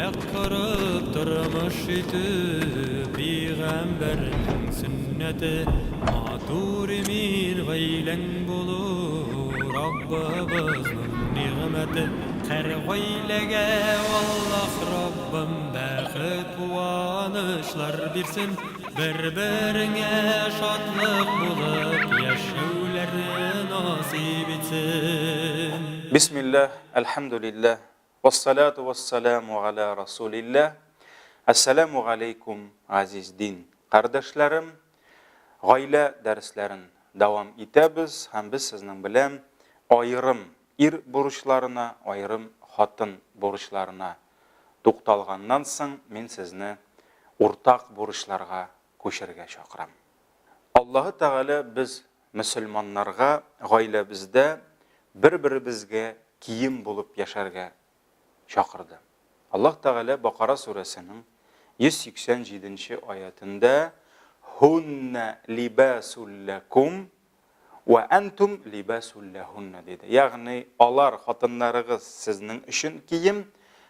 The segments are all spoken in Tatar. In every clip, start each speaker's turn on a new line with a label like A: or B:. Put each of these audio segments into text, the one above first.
A: Гаилә корып тормыш итү, Пигамбәрнең сөннәте. Матур имин гаиләң булу, Раббыбызның нигъмәте. Һәр гаиләгә Аллаһ Раббым бәхет, куанычлар бирсен. Бер-береңә шатлык булып яшәүләрне насыйп итсен.
B: Бисмиллаһ, әлхәмдүлиллаһ, вәссалату вәссәламу галә расулиллаһ. Әссәламү галәйкүм, газиз дин кардәшләрем. Гаилә дәресләрен дәвам итәбез һәм без сезнең белән аерым ир бурычларына, аерым хатын бурычларына тукталганнан соң, мин сезне уртак бурычларга күчәргә чакырам. Аллаһы Тәгалә без мөселманнарга гаиләбездә бер-беребезгә кием булып яшәргә чакырды. Аллаһ Тәгалә Бакара сүрәсенең 187 нче аятендә Һуннә либасул ләкум вә әнтум либасул ләһуннә диде. Ягъни алар, хатыннарыгыз сезнең өчен кием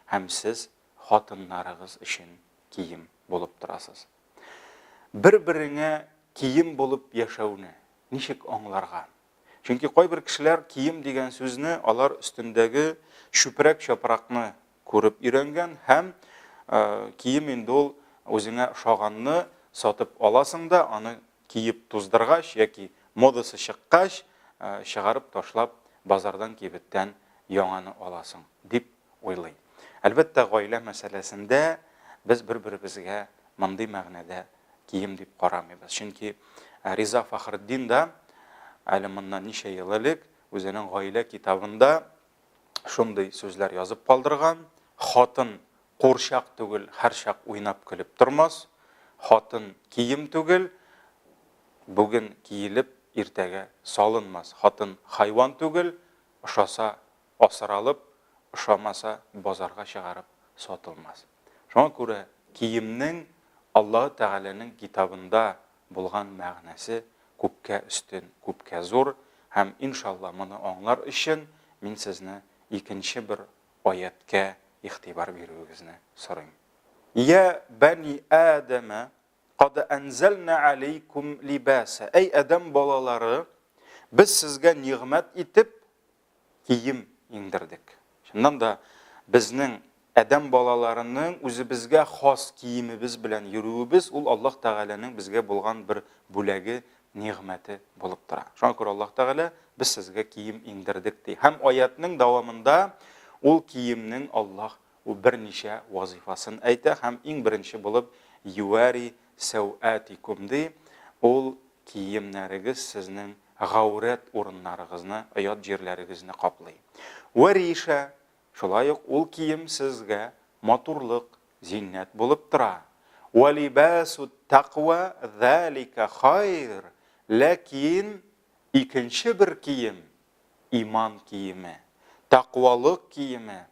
B: һәм сез хатыннарыгыз өчен кием булып торасыз. Бер-береңә кием булып яшәүне ничек аңларга? Чөнки кайбер кешеләр кием дигән сүзне алар өстендәге чүпрәк-чапракны күреп өйрәнгән һәм кием инде ул үзеңә ошаганны сатып аласың да, аны киеп туздыргач яки модасы чыккач, чыгарып ташлап, базардан, кибеттән яңаны аласың, дип уйлый. Әлбәттә, гаилә мәсьәләсендә без бер-беребезгә мондый мәгънәдә кием дип карамыйбыз. Чөнки Риза Фәхретдин да әле моннан ничә ел элек үзенең гаилә китабында шундый сүзләр язып калдырган, Хатын курчак түгел, һәрчак уйнап-көлеп тормас, хатын кием түгел, бүген киелеп, иртәгә салынмас, хатын хайван түгел, ошаса асралып, ошамаса базарга чыгарып сатылмас. Шуңа күрә киемнең Аллаһы Тәгаләнең китабында булган мәгънәсе күпкә өстен, күпкә зур һәм, иншалла, моны аңлар өчен мин сезне икенче бер аятькә игътибар бирүегезне сорыйм. Йә бәни Адәмә, кад әнзәлнә алейкум либәсә. Әй адәм балалары, без сезгә нигъмәт итеп кием иңдердек. Чыннан да, безнең адәм балаларының үзебезгә хас киемебез белән йөрүебез ул Аллаһ Тәгаләнең безгә булган бер бүләге, нигъмәте булып тора. Шуңа күрә Аллаһ Тәгалә без сезгә кием иңдердек ди. Һәм аятның дәвамында ул киемнең Аллаһ ул берничә вазыйфасын әйтә һәм иң беренче булып юәри сәүәтикум ди. Ул киемнәрегез сезнең гаурәт урыннарыгызны, оят җирләрегезне каплый. Вә риша, шулай ук ул кием сезгә матурлык, зиннәт булып тора. Вә либасут тәкъва залика хайр, ләкин икенче бер кием, иман киеме, тәкъвалык киеме,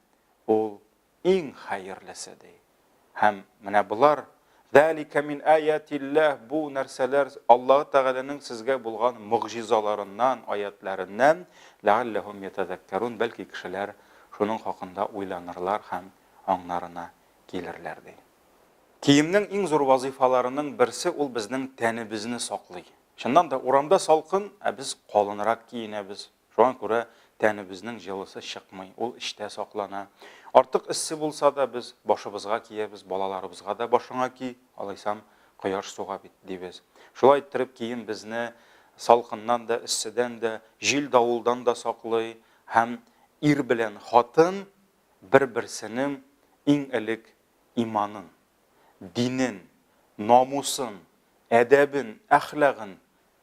B: ул иң хәерлесе, ди. Һәм менә болар, Зәликә мин аятилләһ, бу нәрсәләр Аллаһы Тәгаләнең сезгә булган могҗизаларыннан, аятләреннән, ләгалләһум ятәзәккәрун, бәлки кешеләр шуның хакында уйланырлар һәм аңнарына килерләр, ди. Киемнең иң зур вазыйфаларының берсе ул безнең тәнебезне саклый. Чыннан да, урамда салкын, ә без калынрак киенәбез. Шуңа күрә тәнебезнең җылысы чыкмый, ул эчтә саклана. Артык эссе булса да, без башыбызга киябез, балаларыбызга да башыңа ки, алайсам кояш суга бит, дибез. Шулай иттереп, кием безне салкыннан да, эсседән дә, җил-давылдан да саклый һәм ир белән хатын бер-берсенең иң элек иманын, динен, намусын, әдәбен, әхлагын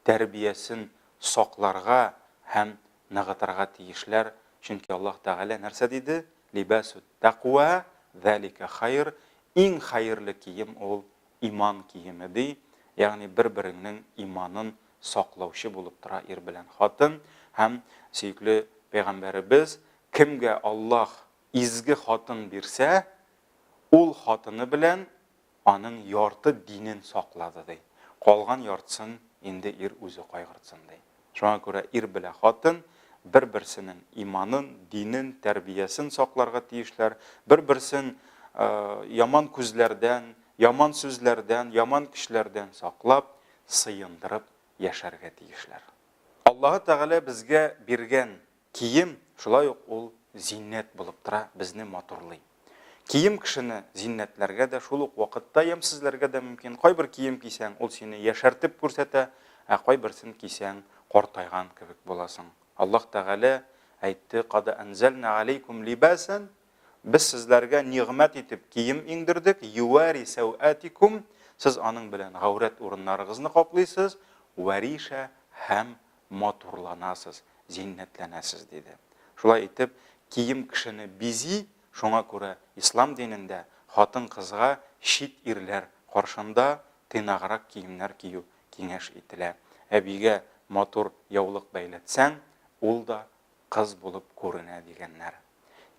B: тәрбиясен сакларга һәм ныгытырга тиешләр, чөнки Аллаһ Тәгалә нәрсә диде? Либәсүт тәкъва, зәликә хайр, иң хәерле кием ул иман киеме ди, ягъни бер-береңнең иманын саклаучы булып тора ир белән хатын, һәм сөекле пәйгамбәребез, кемгә Аллаһ изге хатын бирсә, ул хатыны белән Аның ярты динен саклады, ди. Калган яртысын инде ир үзе кайгыртсын, ди. Шуңа күрә ир белә хатын бер-берсенең иманын, динен, тәрбиясен сакларга тиешләр, бер-берсен яман күзләрдән, яман сүзләрдән, яман көчләрдән саклап, сыендырып яшәргә тиешләр. Аллаһы Тәгалә безгә биргән кием шулай ук ул зиннәт булып тора, безне матурлый. Кием кешене зиннәтләргә дә, шул ук вакытта ямьсезләргә дә мөмкин. Кайбер кием кисәң, ул сине яшәртеп күрсәтә, ә кайберсен кисәң, картайган кебек буласың. Аллаһ Тәгалә әйтте, Кад әнзәлнә алейкум либасән, Без сезләргә нигъмәт итеп кием иңдердек, юәри сәүәтикум, сез аның белән гаурәт урыннарыгызны каплыйсыз, вәришә һәм матурланасыз, зиннәтләнәсез, диде. Шулай итеп, кием кешене бизи, шуңа күрә ислам динендә хатын-кызга чит ирләр каршында тыйнаграк киемнәр кию киңәш ителә. Әбигә матур яулык бәйләтсәң, ул да кыз булып күренә, дигәннәр.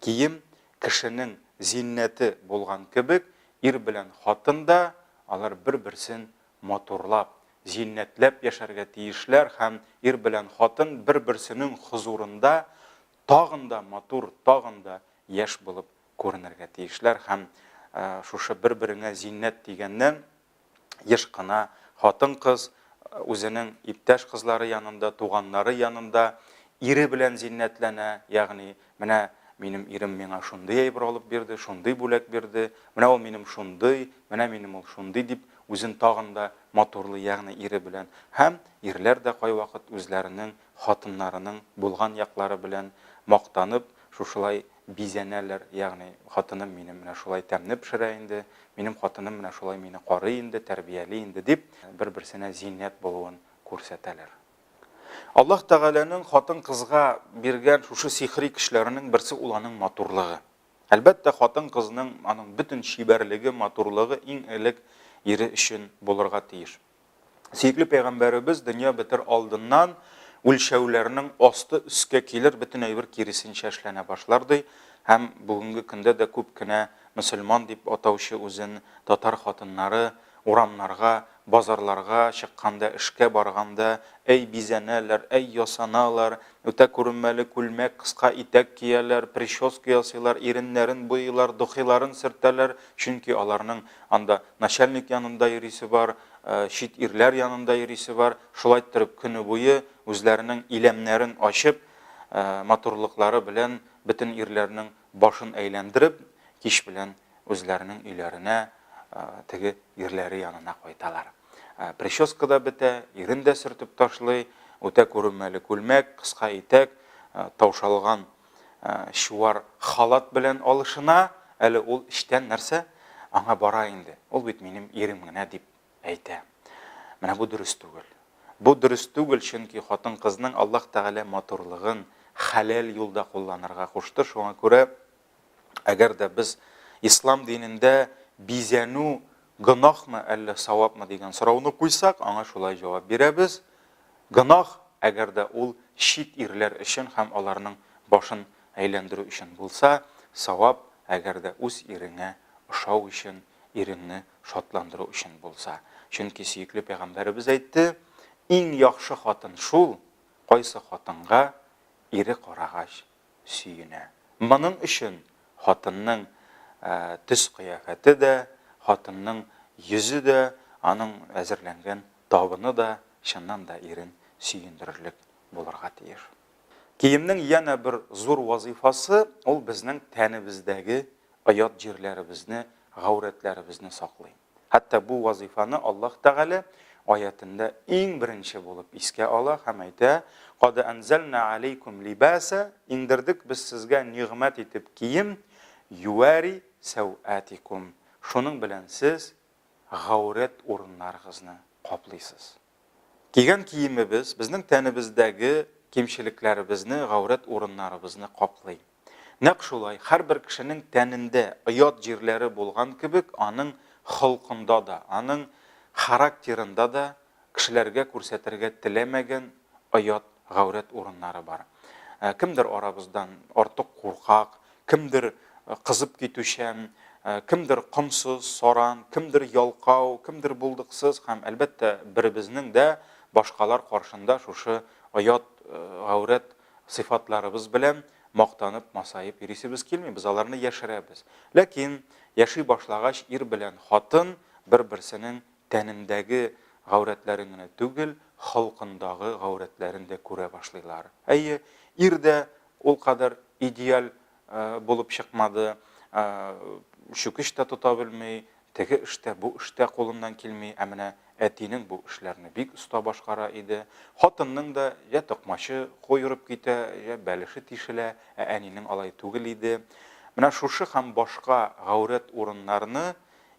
B: Кием кешенең зиннәте булган кебек, ир белән хатын да алар бер-берсен матурлап, зиннәтләп яшәргә тиешләр һәм ир белән хатын бер-берсенең хозурында тагын да матур, тагын да яшь булып күренергә тиешләр һәм шушы бер-береңә зиннәт дигәннән, еш кына хатын-кыз үзенең иптәш кызлары янында, туганнары янында ире белән зиннәтләнә, ягъни менә минем ирем миңа шундый әйбер алып бирде, шундый бүләк бирде, менә ул минем шундый, менә минем ул шундый дип үзен тагын да матурлый, ягъни ире белән. Һәм ирләр дә кайвакыт үзләренең хатыннарының булган яклары белән мактанып, шушылай бизәнәләр, ягъни хатыным минем менә шулай тәмле пешерә инде, минем хатыным менә шулай мине карый инде, тәрбияли инде дип, бер-берсенә зиннәт булуын күрсәтәләр. Аллаһ Тәгаләнең хатын-кызга биргән шушы сихри көчләренең берсе ул аның матурлыгы. Әлбәттә, хатын-кызның аның бөтен чибәрлеге, матурлыгы иң элек ире өчен булырга тиеш. Сөекле пәйгамбәребез дөнья бетер алдыннан үлчәүләрнең асты өскә килер, бөтен әйбер киресенчә эшләнә башлар ди. Һәм бүгенге көндә дә күп кенә мөселман дип атаучы үзен татар хатыннары урамнарга, базарларга чыкканда, эшкә барганда әй бизәнәләр, әй ясаналар, үтә күренмәле күлмәк, кыска итәк кияләр, прическа ясыйлар, иреннәрен буйыйлар, духиларын сөртәләр, чөнки аларның анда начальник янында йөрисе бар, чит ирләр янында йөрисе бар. Шулай иттереп, көне буе үзләренең иләмнәрен ачып, матурлыклары белән бөтен ирләрнең башын әйләндереп, кич белән үзләренең өйләренә, теге ирләре янына кайталар. Прическа да бетә, ирен дә сөртеп ташлый, үтә күренмәле күлмәк, кыска итәк, таушалган чуар халат белән алышына, әле ул эчтән нәрсә, аңа бара инде, ул бит минем ирем генә дип әйтә. Менә бу дөрес түгел. Бу дөрес түгел, чөнки хатын-кызның Аллаһ Тәгалә матурлыгын хәләл юлда кулланырга кушты. Шуңа күрә, әгәр дә без ислам динендә бизәнү гөнаһмы, әллә савапмы дигән сорауны куйсак, аңа шулай җавап бирәбез. Гөнаһ, әгәр дә ул чит ирләр өчен һәм аларның башын әйләндерү өчен булса, савап, әгәр дә үз иреңә ошау өчен, иреңне шатландыру өчен булса. Чөнки сөекле пәйгамбәребез әйтте, Иң яхшы хатын шул, кайсы хатынга ире карагач сөенә. Моның өчен хатынның төс-кыяфәте дә, хатынның йөзе дә, аның әзерләнгән табыны да чыннан да ирен сөендерерлек булырга тиеш. Киемнең янә бер зур вазыйфасы, ул безнең тәнебездәге оят җирләребезне, гаурәтләребезне саклый. Хәтта бу вазыйфаны Аллаһ Тәгалә аятендә иң беренче булып искә ала һәм әйтә, Кад әнзәлнә алейкум либаса, иңдердек без сезгә нигъмәт итеп кием, юәри сәүәтикум, шуның белән сез гаурәт урыннарыгызны каплыйсыз. Кигән киемебез безнең тәнебездәге кимчелекләребезне, гаурәт урыннарыбызны каплый. Нәкъ шулай, һәрбер кешенең тәнендә оят җирләре булган кебек, аның холкында да, аның характерында да кешеләргә күрсәтергә теләмәгән оят, гаурәт урыннары бар. Кемдер арабыздан артык куркак, кемдер кызып китүчән, кемдер комсыз, саран, кемдер ялкау, кемдер булдыксыз һәм, әлбәттә, беребезнең дә башкалар каршында шушы оят, гаурәт сыйфатларыбыз белән мактанып, масаеп йөрисебез килми, без аларны яшерәбез. Ләкин яши башлагач, ир белән хатын бер-берсенең тәнендәге гаурәтләрен генә түгел, холкындагы гаурәтләрен дә күрә башлыйлар. Әйе, ир дә ул кадәр идеаль булып чыкмады, чүкеч тә тота белми, теге эш тә, бу эш тә кулыннан килми, ә менә әтинең бу эшләрне бик оста башкара иде. Хатынның да йә токмачы куерып китә, йә бәлеше тишелә, ә әнинең алай түгел иде. Менә шушы һәм башка гаурәт урыннарны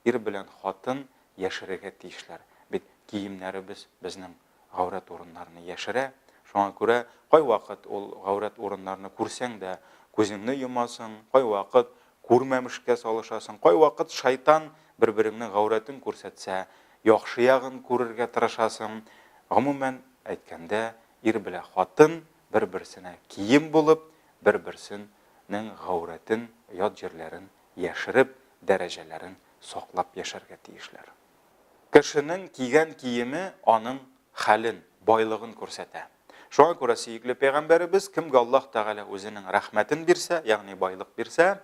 B: ир белән хатын яшерергә тиешләр. Бит киемнәребез безнең гаурәт урыннарны яшерә. Шуңа күрә кайвакыт ул гаурәт урыннарны күрсәң дә күзеңне йомасың, кайвакыт күрмәмешкә салышасың, кайвакыт шайтан бер-береңнең гаурәтен күрсәтсә, яхшы ягын күрергә тырышасың. Гомумән әйткәндә, ир белә хатын бер-берсенә кием булып, бер-берсенең гаурәтен, оят җирләрен яшереп, дәрәҗәләрен саклап яшәргә тиешләр. Кешенең кигән киеме аның хәлен, байлыгын күрсәтә. Шуңа күрә сөекле пәйгамбәребез, кемгә Аллаһ Тәгалә үзенең рәхмәтен бирсә, ягъни байлык бирсә,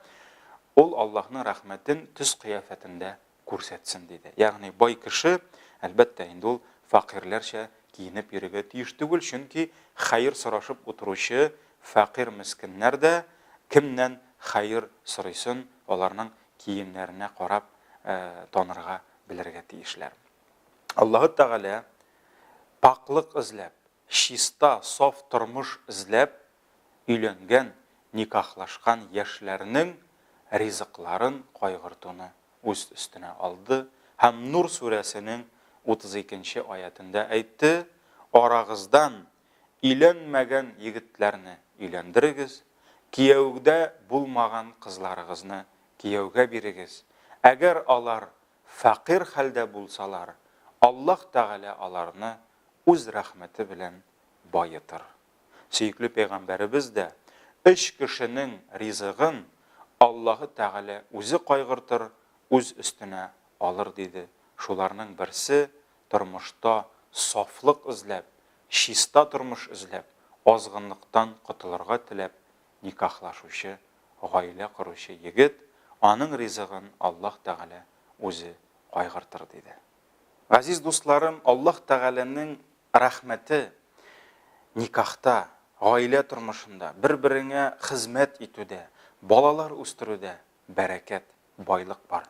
B: ул Аллаһның рәхмәтен төс-кыяфәтендә күрсәтсен, диде. Ягъни бай кеше, әлбәттә инде ул фәкыйрьләрчә киенеп йөрергә тиеш түгел, чөнки хәер сорашып утыручы фәкыйрь-мескеннәр дә кемнән хәер сорыйсын, аларның киемнәренә карап танырга белергә тиешләр. Аллаһы Тәгалә пакьлык эзләп, чиста, саф тормыш эзләп өйләнгән, никахлашкан яшьләрнең ризыкларын кайгыртуны үз өстенә алды һәм Нур сүрәсенең 32 нче аятендә әйтте, Арагыздан өйләнмәгән егетләрне өйләндерегез, кияүдә булмаган кызларыгызны кияүгә бирегез, әгәр алар фәкыйрь хәлдә булсалар, Аллаһ Тәгалә аларны Үз рәхмәте белән баетыр. Сөекле пәйгамбәребез дә, Өч кешенең ризыгын Аллаһы Тәгалә Үзе кайгыртыр, Үз өстенә алыр, диде. Шуларның берсе, тормышта сафлык эзләп, чиста тормыш эзләп, азгынлыктан котылырга теләп никахлашучы гаилә коручы егет, аның ризыгын Аллаһ Тәгалә үзе кайгыртыр, диде. Газиз дусларым, Аллаһ Тәгаләнең рәхмәте никахта, гаилә тормышында, бер-береңә хезмәт итүдә, балалар үстерүдә бәрәкәт, байлык бар.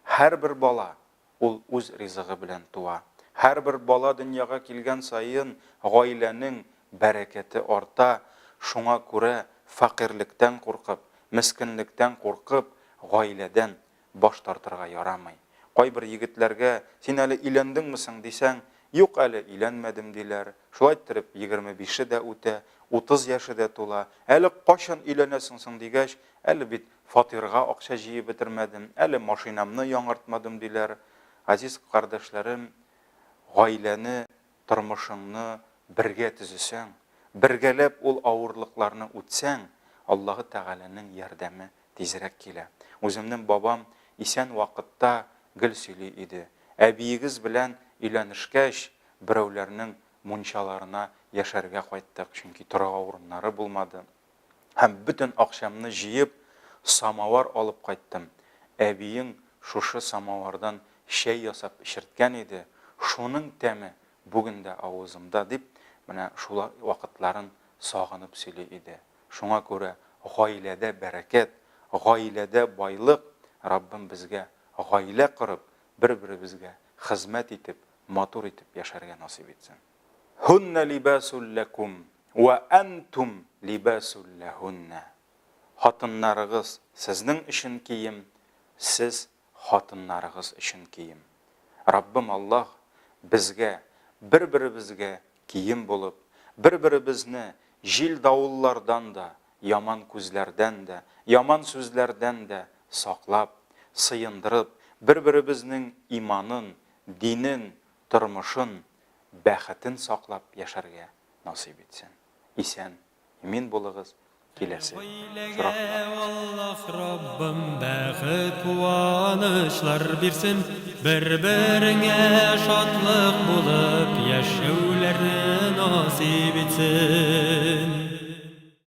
B: Һәрбер бала Ул үз ризыгы белән туа. Һәрбер бала дөньяга килгән саен гаиләнең бәрәкәте арта, шуңа күрә фәкыйрьлектән куркып, мескенлектән куркып, гаиләдән баш тартырга ярамый. Кайбер егетләргә, син әле өйләндеңме соң, дисәң, юк әле, өйләнмәдем, диләр. Шулай иттереп, 25-е дә үтә, 30 яше дә тула. Әле кайчан өйләнәсең соң, дигәч, әле бит Фатирга акча җыеп бетермәдем, әле машинамны яңартмадым, диләр. Газиз кардәшләрем, гаиләне, тормышыңны бергә төзесәң, бергәләп ул авырлыкларны үтсәң, Аллаһы Тәгаләнең ярдәме тизрәк килә. Үземнең бабам исән вакытта гел сөйли иде. Әбиегез белән өйләнешкәч, берәүләрнең мунчаларына яшәргә кайттык, чөнки торырга урыннары булмады. Һәм бөтен акчамны җыеп, самовар алып кайттым. Әбиең шушы самовардан чәй ясап эчерткән иде, шуның тәме бүген дә авызымда, дип, менә шул вакытларын сагынып сөйли иде. Шуңа күрә гаиләдә бәрәкәт, гаиләдә байлык, Раббым безгә гаилә корып, бер-беребезгә хезмәт итеп, матур итеп яшәргә насыйп итсен. Һуннә либасул ләкум, вә әнтум либасул ләһуннә. Хатыннарыгыз сезнең өчен кием, сез хатыннарыгыз өчен кием. Раббым Аллаһ безгә бер-беребезгә кием булып, бер-беребезне җил-давыллардан да, яман күзләрдән дә, яман сүзләрдән дә саклап, сыендырып, бер-беребезнең иманын, динен, тормышын, бәхетен саклап яшәргә насыйп итсен. Исән, имин булыгыз, киләсе
A: Гаиләгә Аллаһ Раббым бәхет, куанычлар бирсен, бер-береңә шатлык булып яшәүләрне насыйп итсен.